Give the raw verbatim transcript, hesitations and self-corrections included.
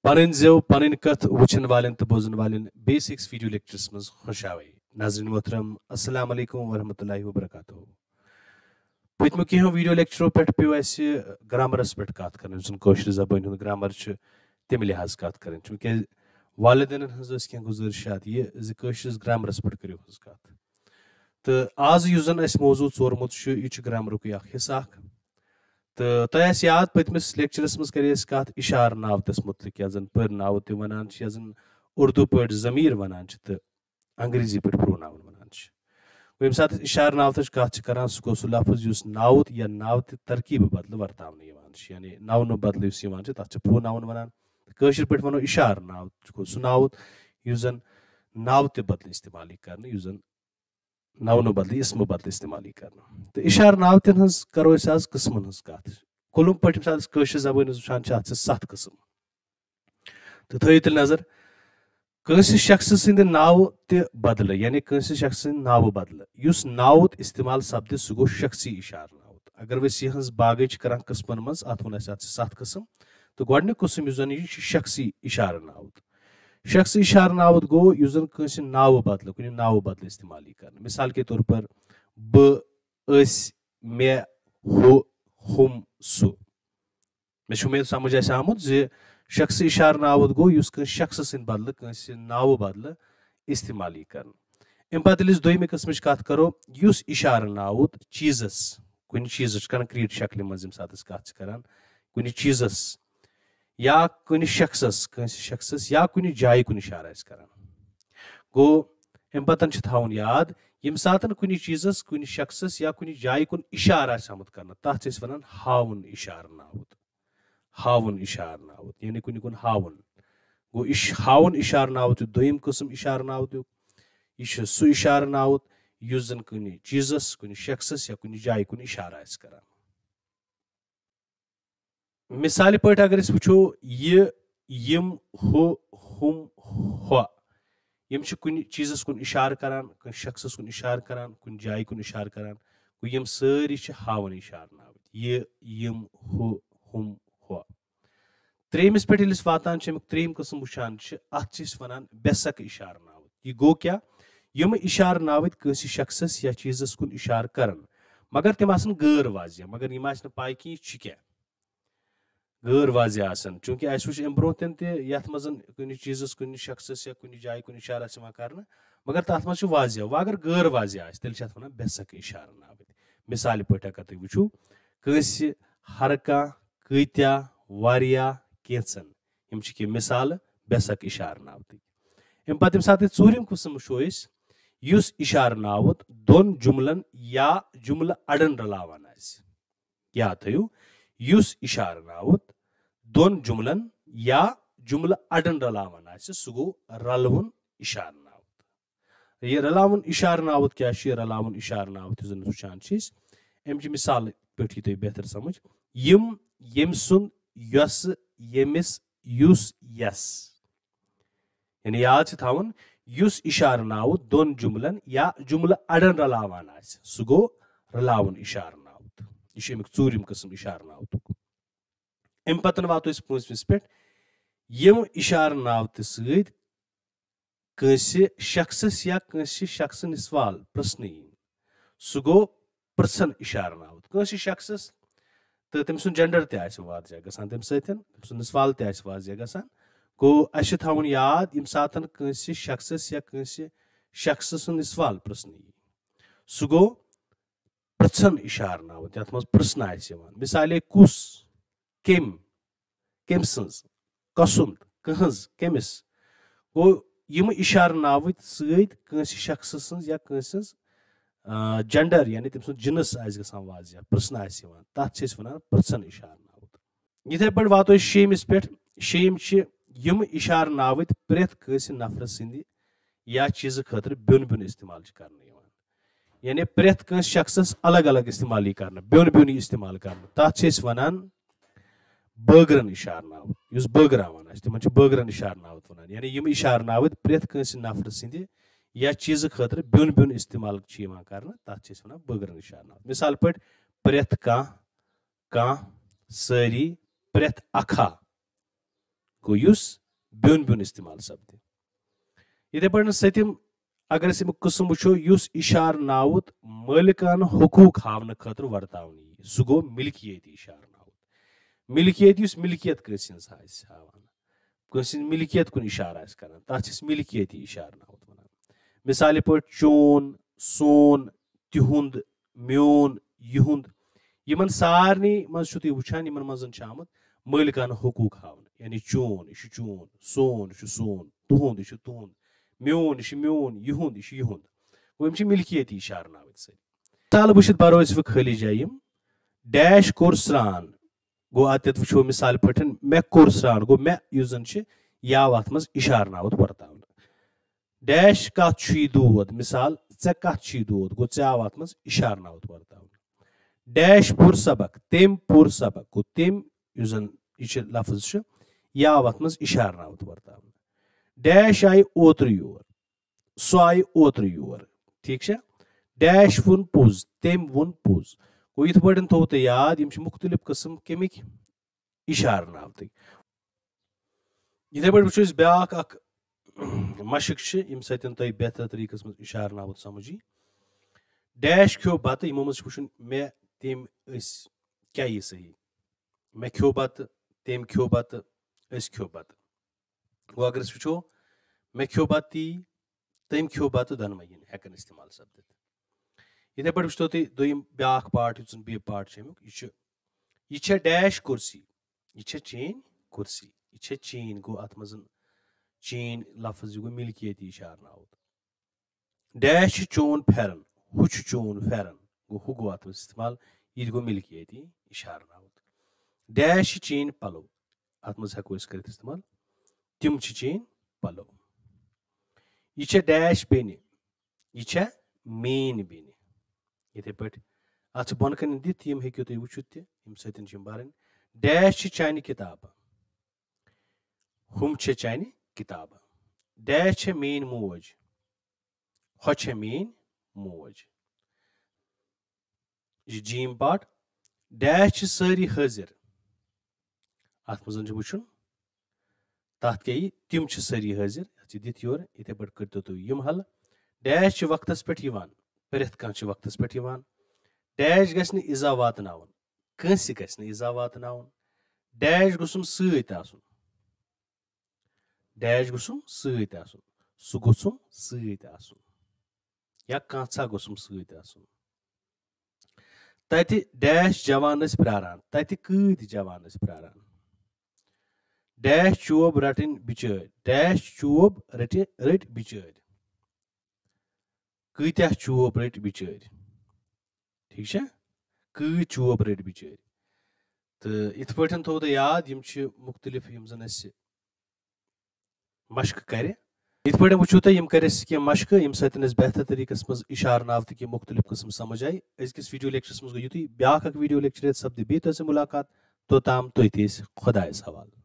پنٕنۍ زٮ۪و، پنٕنۍ کتھ وٕچھن والٮ۪ن تہٕ بوزن والٮ۪ن بیسکس ویڈیو لیکچرس منٛز خۄش آوے۔ ناظرین محترم، السلام علیکم ورحمۃ اللہ وبرکاتہ۔ پٔتمیو کینٛہو ویڈیو لیکچرو پٮ۪ٹھ پیوٚو اَسہِ گرامرس پٮ۪ٹھ کتھ کرٕنۍ، یُس زن کٲشرِ زبٲنۍ ہُنٛد گرامر چھُ، تمہِ لحاظ کتھ کرٕنۍ، چونکہ والدینن ہٕنٛز ٲس کینٛہہ گُزٲرِشات یہِ زِ کٲشرِس گرامرس پٮ۪ٹھ کٔرِو حظ کتھ۔ تہٕ آز یُس زن اَسہِ موضوع ژورمُت چھُ، یہِ چھُ گرامرُکُے اکھ حصہٕ اکھ۔ تہٕ تۄہہِ آسہِ یاد، پٔتمِس لیکچرس منٛز کرے اَسہِ کتھ اشارٕ ناوتس مُتعلق، یتھ زن پٔر ناوت تہِ ونان چھِ، یتھ زن اردو پٲٹھۍ ضمیر ونان چھِ تہٕ انگریزی پٲٹھۍ پروناون ونان چھِ۔ گوٚو، ییٚمہِ ساتہٕ أسۍ اشارٕ ناوتٕچ کتھ چھِ کران، سُہ گوٚو سُہ لفظ یُس ناوت یا ناوتہِ ترکیبہٕ بدلہٕ ورتاونہٕ یِوان چھِ، یعنی ناونہٕ بدلہٕ یُس یِوان چھِ، تتھ چھِ پروناون ونان۔ کٲشِر پٲٹھۍ ونو اشارٕ ناوت، گوٚو سُہ ناوت یُس زن ناوتہِ بدلہٕ استعمال یی کرنہٕ، یُس زن ناونہٕ بدلہٕ، اسمہٕ بدلہٕ استعمال یی کرنہٕ۔ تہٕ اشارٕ ناوتن ہٕنٛز کرو أسۍ آز قٕسمن ہٕنٛز کتھ۔ کُلُم پٲٹھۍ، ییٚمہِ ساتہٕ أسۍ کٲشِر زبٲنۍ ہٕنٛز وٕچھان چھِ، اتھ چھِ ستھ قٕسم۔ تہٕ تھٲیِو تیٚلہِ نظر، کٲنٛسہِ شخصہٕ سٕنٛدِ ناوٕ تہِ بدلہٕ، یعنی کٲنٛسہِ شخصہٕ سٕنٛدِ ناوٕ بدلہٕ یُس ناوُت استعمال سپدِ، سُہ گوٚو شخصی اشارٕ ناوُت۔ اگر أسۍ یِہٕنٛز باگے چھِ کران قٕسمن منٛز، اتھ ووٚن اَسہِ، اتھ چھِ ستھ قٕسم۔ تہٕ گۄڈٕنیُک قٕسم یُس زن یہِ چھُ شخصی اشارٕ ناوُت۔ شخصی اشارٕ ناوُت گوٚو یُس زن کٲنٛسہِ ناوٕ بدلہٕ، کُنہِ ناوٕ بدلہٕ استعمال یی کرنہٕ۔ مثال کے طور پر، بہٕ، أسۍ، مےٚ، ہُہ، ہُم، سُہ۔ مےٚ چھُ اُمید سمجھ آسہِ آمُت زِ شخصی اشارٕ ناوُت گوٚو یُس کٲنٛسہِ شخصہٕ سٕنٛدِ بدلہٕ، کٲنٛسہِ ناوٕ بدلہٕ استعمال یی کرنہٕ۔ اَمہِ پتہٕ ییٚلہِ أسۍ دوٚیمہِ قٕسمٕچ کتھ کرو، یُس اشارٕ ناوُت چیٖزس، کُنہِ چیٖزٕچ concrete شکلہِ منٛز ییٚمہِ ساتہٕ أسۍ کتھ چھِ کران، کُنہِ چیٖزس یا کُنہِ شخصس، کٲنٛسہِ شخصس یا کُنہِ جایہِ کُن اشارٕ آسہِ کران۔ گوٚو، اَمہِ پتہٕ چھِ تھاوُن یاد، ییٚمہِ ساتہٕ کُنہِ چیٖزس، کُنہِ شخصس یا کُنہِ جایہِ کُن اشارٕ آسہِ آمُت کرنہٕ، تتھ چھِ أسۍ ونان ہاوُن اشارٕ ناوُت۔ ہاوُن اشارٕ ناوُت، یعنی کُنہِ کُن ہاوُن۔ گوٚو، یہِ چھُ ہاوُن اشارٕ ناوُت، یہِ دوٚیِم قٕسم اشارٕ ناوتُک۔ یہِ چھُ سُہ اشارٕ ناوُت یُس زن کُنہِ چیٖزس، کُنہِ شخصس یا کُنہِ جایہِ کُن اشارٕ آسہِ کران۔ مثالہِ پٲٹھۍ اگر أسۍ وٕچھو، یہِ، یِم، ہُہ، ہُم، ہۄ، یِم چھِ کُنہِ چیٖزس کُن اشارٕ کران، کُنہِ شخصس کُن اشارٕ کران، کُنہِ جایہِ کُن اشارٕ کران۔ گوٚو، یِم سٲری چھِ ہاوُن اشارٕ ناوٕتۍ۔ یہِ، یِم، ہُہ، ہُم، ہۄ۔ ترٛیٚیِمِس پٮ۪ٹھ ییٚلہِ أسۍ واتان چھِ، اَمیُک ترٛیٚیِم قٕسم وٕچھان چھِ، اَتھ چھِ أسۍ وَنان بے سک اشارٕ ناوٕتۍ۔ یہِ گوٚو کیٛاہ؟ یِم اشارٕ ناوٕتۍ کٲنٛسہِ شخصس یا چیٖزس کُن اشارٕ کرن، مگر تِم آسن غٲر واضح، مگر یِم آسہِ نہٕ پاے کہِ یہِ چھُ کیٛاہ۔ غٲر واضح آسن، چوٗنٛکہِ اَسہِ وٕچھ اَمہِ برونٛہہ تہِ، یَتھ منٛز کُنہِ چیٖزس، کُنہِ شخصس یا کُنہِ جایہِ کُن اشارٕ آسہِ یِوان کرنہٕ، مگر تَتھ منٛز چھُ واضح۔ وۄنۍ اگر غٲر واضح آسہِ، تیٚلہِ چھِ اَتھ وَنان بے سک اشارٕ ناوٕتۍ۔ مثالہِ پٲٹھۍ اگر تُہۍ وٕچھِو، کٲنٛسہِ، ہر کانٛہہ، کۭتیٛاہ، واریاہ، کینٛژن، یِم چھِ کینٛہہ مثالہٕ بے سک اشارٕ ناوتٕکۍ۔ اَمہِ پتہٕ ییٚمہِ ساتہٕ أسۍ ژوٗرِم قٕسم وٕچھو أسۍ، یُس اشارٕ ناوُت دۄن جملن یا جملہٕ اَڑن رلاوان آسہِ۔ یاد تھٲیِو، یُس اشارٕ ناوُت دۄن جملن یا جملہٕ اَڑن رلاوان آسہِ، سُہ گوٚو رلوُن اشارٕ ناوُت۔ یہِ رلاوُن اشارٕ ناوُت کیٛاہ چھُ؟ یہِ رلاوُن اشارٕ ناوُت یُس زن أسۍ وٕچھان چھِ أسۍ، اَمہِ چہِ مثالہٕ پٲٹھۍ یی تۄہہِ بہتر سمجھ۔ یِم، ییٚمۍ سُنٛد، یۄسہٕ، ییٚمِس، یُس، یس۔ یعنی یاد چھِ تھاوُن، یُس اشارٕ ناوُت دۄن جملن یا جملہٕ اَڑن رلاوان آسہِ، سُہ گوٚو رلاوُن اشارٕ ناوُت۔ یہِ چھُ اَمیُک ژوٗرِم قٕسم اشارٕ ناوتُک۔ اَمہِ پتہٕ واتو أسۍ پٲنٛژمِس پٮ۪ٹھ، یِم اشارٕ ناوتہٕ سۭتۍ کٲنٛسہِ شخصس یا کٲنٛسہِ شخصہٕ نِسوال پرژھنہٕ یِنۍ، سُہ گوٚو پرژھن اشارٕ ناوُت۔ کٲنٛسہِ شخصس تہٕ تٔمۍ سُنٛد gender تہِ آسہِ واضح گژھان تَمہِ سۭتۍ، تٔمۍ سُنٛد نِسوال تہِ آسہِ واضح گژھان۔ گوٚو، اَسہِ چھُ تھاوُن یاد، ییٚمہِ ساتہٕ کٲنٛسہِ شخصس یا کٲنٛسہِ شخصہٕ سُنٛد نِسوال پرژھنہٕ یی، سُہ گوٚو پرژھن اشارٕ ناوُت، یَتھ منٛز پرژھنہٕ آسہِ یِوان۔ مثالے، کُس، کٔمۍ، کٔمۍ سٕنٛز، کسُنٛد، کٕہٕنٛز، کٔمِس۔ گوٚو، یِم اشارٕ ناوٕتۍ سۭتۍ کٲنٛسہِ شخصہٕ سٕنٛز یا کٲنٛسہِ ہٕنٛز، آ، gender، یعنی تٔمۍ سُنٛد جنس آسہِ گژھان واضح، پرژھنہٕ آسہِ یِوان، تَتھ چھِ أسۍ وَنان پرژھن اشارٕ ناوُت۔ یِتھے پٲٹھۍ واتو أسۍ شیٚیِمِس پٮ۪ٹھ۔ شیٚیِم چھِ یِم اشارٕ ناوٕتۍ پرٛٮ۪تھ کٲنٛسہِ نفرٕ سٕنٛدِ یا چیٖزٕ خٲطرٕ بیوٚن بیوٚن استعمال چھِ کرنہٕ یِوان۔ یعنی پرٛٮ۪تھ کٲنٛسہِ شخصس الگ الگ استعمال یی کرنہٕ، بیوٚن بیوٚن یی استعمال کرنہٕ۔ تَتھ چھِ أسۍ وَنان بٲگرن اشارٕ ناوُت۔ یُس بٲگراوان آسہِ، تِمن چھِ بٲگرن اشارٕ ناوُت وَنان۔ یعنی یِم اشارٕ ناوٕتۍ پرٛٮ۪تھ کٲنٛسہِ نفرٕ سٕنٛدِ یا چیٖزٕ خٲطرٕ بیوٚن بیوٚن استعمال چھِ یِوان کرنہٕ، تَتھ چھِ أسۍ وَنان بٲگرن اشارٕ ناوُت۔ مثال پٲٹھۍ، پرٛٮ۪تھ کانٛہہ، کانٛہہ، سٲری، پرٛٮ۪تھ اکھا۔ گوٚو یُس بیوٚن بیوٚن استعمال سپدِ۔ یِتھے پٲٹھۍ سٔتِم، اگر أسۍ اَمیُک قٕسم وٕچھو، یُس اِشارٕ ناوُت مٲلِکانہٕ حقوٗق ہاونہٕ خٲطرٕ ورتاونہٕ یی، سُہ گوٚو مِلکیتی اِشارٕ ناوُت۔ مِلکیت، یُس مِلکیت کٲنٛسہِ ہٕنٛز آسہِ ہاوان، کٲنٛسہِ ہٕنٛز مِلکیت کُن اِشارٕ آسہِ کران، تَتھ چھِ أسۍ مِلکیتی اِشارٕ ناوُت وَنان۔ مثالہِ پٲٹھۍ چون، سون، تِہُنٛد، میون، یِہُنٛد، یِمن سارنٕے منٛز چھُو تُہۍ وٕچھان، یِمن منٛز چھُ آمُت مٲلِکانہٕ حقوٗق ہاونہٕ، یعنی چون، یہِ چھُ چون، سون، یہِ چھُ سون، تُہُنٛد، یہِ چھُ تُہُنٛد، میون، یہِ چھُ میون، یِہُنٛد، یہِ چھُ یِہُنٛد۔ گوٚو، یِم چھِ مِلکیتی اِشارٕ ناوٕتۍ سٲری۔ مثال وٕچھِتھ بَرو أسۍ وۄنۍ خٲلی جایہِ یِم۔ ڈیش کوٚر سرٛان، گوٚو، اَتٮ۪تھ وٕچھو مثال پٲٹھۍ، مےٚ کوٚر سرٛان، گوٚو، مےٚ یُس زَن چھِ، یہِ آو اَتھ منٛز اِشارٕ ناوُت ورتاونہٕ۔ ڈیش کَتھ چھُے دود؟ مثال، ژےٚ کَتھ چھُے دود؟ گوٚو، ژےٚ آو اَتھ منٛز اِشارٕ ناوُت ورتاونہٕ۔ ڈیش پوٚر سبق، تٔمۍ پوٚر سبق، گوٚو، تٔمۍ یُس زَن یہِ چھِ لفظ چھُ، یہِ آو اَتھ منٛز اِشارٕ ناوُت ورتاونہٕ۔ ڈیش آیہِ اوترٕ یور، سُہ آیہِ اوترٕ یور، ٹھیٖک چھا؟ ڈیش ووٚن پوٚز، تٔمۍ ووٚن پوٚز۔ گوٚو، یِتھ پٲٹھۍ تھوٚو تۄہہِ یاد، یِم چھِ مُختٔلِف قٕسم کَمِکۍ؟ اِشارٕ ناوتٕکۍ۔ یِتھے پٲٹھۍ وٕچھو أسۍ بیٛاکھ اکھ مشق چھِ، ییٚمہِ سۭتۍ تۄہہِ بہتر طریٖقس منٛز اِشارٕ ناوُت سمجھ یی۔ ڈیش کھیوٚو بتہٕ، یِمو منٛز چھُ وٕچھُن مےٚ، تٔمۍ، أسۍ، کیٛاہ یی صحیح؟ مےٚ کھیوٚو بتہٕ، تٔمۍ کھیوٚو بتہٕ، أسۍ کھیوٚو بتہٕ۔ گوٚو، اگر أسۍ وٕچھو، مےٚ کھیوٚو بتہٕ تی، تٔمۍ کھیوٚو بتہٕ، دۄنوَے یِن ہٮ۪کن استعمال سپدِتھ۔ یِتھے پٲٹھۍ وٕچھتو تُہۍ دوٚیِم بیٛاکھ پارٹ، یُس زن بی پارٹ چھُ اَمیُک، یہِ چھُ، یہِ چھےٚ ڈیش کُرسی، یہِ چھےٚ چٲنۍ کُرسی، یہِ چھےٚ چٲنۍ، گوٚو، اتھ منٛز چٲنۍ لفظ، یہِ گوٚو مِلکیتی اِشارٕ ناوُت۔ ڈیش چھُ چون پھٮ۪رن، ہُہ چھُ چون پھٮ۪رن، گوٚو، ہُہ گوٚو اتھ منٛز استعمال، یہِ تہِ گوٚو مِلکیتی اِشارٕ ناوُت۔ ڈیش چھِ چٲنۍ پلو، اتھ منٛز ہٮ۪کو أسۍ کٔرِتھ استعمال، تِم چھِ چٲنۍ پلو۔ یہِ چھےٚ ڈیش بیٚنہِ، یہِ چھےٚ میٲنۍ بیٚنہِ۔ یِتھے پٲٹھۍ اتھ چھِ بۄنہٕ کنہِ دِتھ، یِم ہیٚکِو تُہۍ وٕچھِتھ تہِ، یِم سۭتۍ چھِ یِم بَرٕنۍ۔ ڈیش چھِ چانہِ کِتابہٕ، ہُم چھِ چانہِ کِتابہٕ۔ ڈیش چھےٚ میٲنۍ موج، ہۄ چھےٚ میٲنۍ موج۔ یہِ جیم پارٹ، ڈیش چھِ سٲری حٲضِر۔ اتھ منٛز چھُ وٕچھُن، تتھ کیٛاہ یی، تِم چھِ سٲری حٲضِر۔ یتھ چھِ دِتھ یورٕ، یِتھے پٲٹھۍ کٔرۍتو تُہۍ یِم حل۔ ڈیش چھِ وقتس پٮ۪ٹھ یِوان، پرٛٮ۪تھ کانٛہہ چھِ وقتس پٮ۪ٹھ یِوان۔ ڈیش گژھِ نہٕ ایٖزا واتناوُن، کٲنٛسہِ گژھِ نہٕ ایٖزا واتناوُن۔ ڈیش گوٚژھُم سۭتۍ آسُن، ڈیش گوٚژھُم سۭتۍ آسُن، سُہ گوٚژھُم سۭتۍ آسُن، یا کانٛژھا گوٚژھُم سۭتۍ آسُن۔ تتہِ ڈیش جوان ٲسۍ پراران، تتہِ کۭتۍ جوان ٲسۍ پراران۔ ڈیش چوب رٹٕنۍ بچٲرۍ، ڈیش چوب رٹہِ، رٔٹۍ بچٲرۍ۔ کۭتیاہ چوب رٔٹۍ بچٲرۍ؟ ٹھیٖک چھا؟ کۭتۍ چوب رٔٹۍ بچٲرۍ؟ تہٕ یِتھ پٲٹھۍ تھوٚو تۄہہِ یاد، یِم چھِ مُختٔلِف، یِم زن اَسہِ مشقہٕ کرِ۔ یِتھ پٲٹھۍ وٕچھِو تُہۍ، یِم کٔرۍ اَسہِ کینٛہہ مشقہٕ، ییٚمہِ سۭتۍ اَسہِ بہتر طریٖقس منٛز اِشارٕ ناوتٕکۍ یِم مُختٔلِف قٕسم سمجھ آیہِ۔ أزکِس ویٖڈیو لیکچرس منٛز گوٚو یُتُے، بیٛاکھ اکھ ویٖڈیو لیکچر ییٚتہِ سپدِ بیٚیہِ تۄہہِ سۭتۍ مُلاقات۔ توٚتام تُہۍ تہِ ٲسۍ خۄدایس حوالہٕ۔